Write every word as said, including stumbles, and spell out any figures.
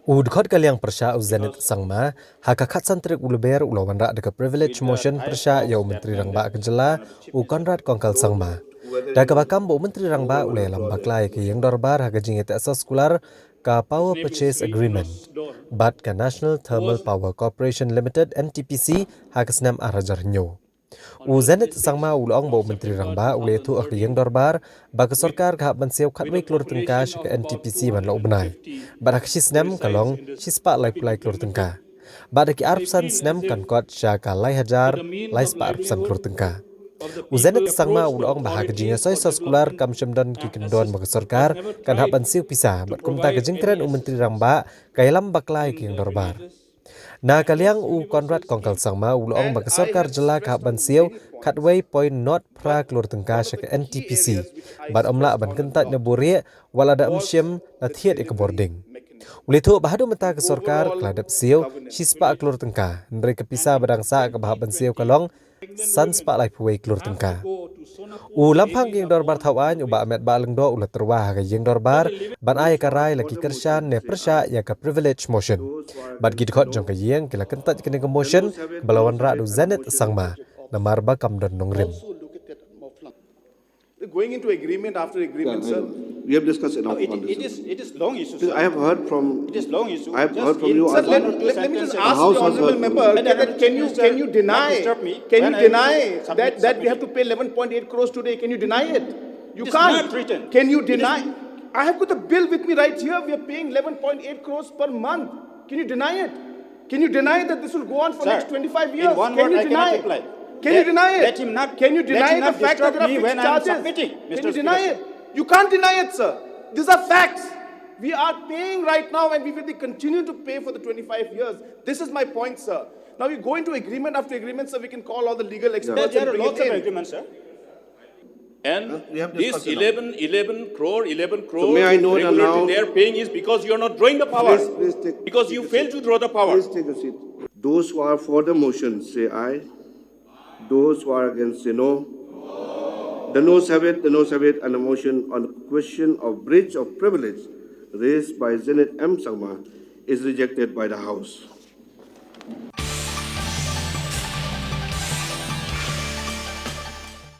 U dkhot ka liang pyrshah u Zenith Sangma, ha ka khatsan tarik u Lber u la wanrah da ka privilege motion pyrshah ïa u Myntri Rangbah ka jylla, u Conrad Kongkal Sangma. Da kaba kam ba u Myntri Rangbah u la ïalam bakla ïa ka ïing dorbar ha ka jingïateh soskular ka Power Purchase Agreement bad ka National Thermal Power Corporation Limited, N T P C, ha ka snem ar hajar hynñiew. U Zenith Sangma u la ong ba u Myntri Rangbah u la ïathuh ha ka ïing dorbar ba ka sorkar ka hap ban siew khatwei klur tyngka sha ka N T P C man la u bnai. Bad ha ka shi snem ka long shispah laiphew lai klur tyngka. Bad ha ki arphew san snem kan kot sha ka lai hajar laispah arphew san klur tyngka. U Zenith Sangma u la ong ba ha ka jingïasoi soskular kam shym don ki kyndon ba ka sorkar kan hap ban siew pisa, bad kumta ka jingkren u Myntri Rangbah ka ïalam bakla ïa ka ïing dorbar. Na ka liang u Conrad Kongkal Sangma u la ong ba ka sorkar jylla ka hap ban siew khatwei point not phra klur tyngka sha ka N T P C, bad ym lah ban kyntait na buhrieh wat la da ym shim la thied ïa ka bording. U la ïathuh ba haduh mynta ka sorkar ka la dep siew shispah klur tyngka, hynrei ka pisa ba dang sah kaba hap ban siew ka long sanspah laiphew wei klur tyngka. U Lamphang ka ïing dorbar Thawaiñ, u Bah Metbah Lyngdoh, u la tyrwa ha ka ïing dorbar ban ai ïa ka rai la ki kyrshan ne pyrshah ïa ka privilege motion. Bad ki dkhot jong ka ïing ki la kyntait ïa kane ka motion kaba la wanrah da u Zenith Sangma, namar ba kam don nongrim. Going into agreement after agreement, sir. We have discussed enough It, on this. It is, it is long issue, sir. I have heard from. It is long issue. I have Just heard from in you one also. Let, let, let me just ask the House honorable also. Member, can, can you, can you deny, can you deny that, that we have to pay eleven point eight crores today? Can you deny it? You can't. Can you deny? I have got the bill with me right here. We are paying eleven point eight crores per month. Can you deny it? Can you deny that this will go on for next twenty-five years? In one word, I cannot reply. Can you deny it? Let him not. Can you deny the fact that there are fixed charges? Can you deny it? You can't deny it, sir. These are facts. We are paying right now and we will be continue to pay for the twenty-five years. This is my point, sir. Now you go into agreement after agreement, so we can call all the legal experts. There And are bring lots it of in. Agreements, sir. And We have this discussed enough. eleven, eleven crore, eleven crore may I know that regulatory now? They are paying is because you are not drawing the power. Please, please take. Because take you a failed seat. To draw the power. Please take a seat. Those who are for the motion say aye. Those who are against say no. The noes have it, the noes have it, and the motion on the question of breach of privilege raised by Zenith M Sangma is rejected by the House.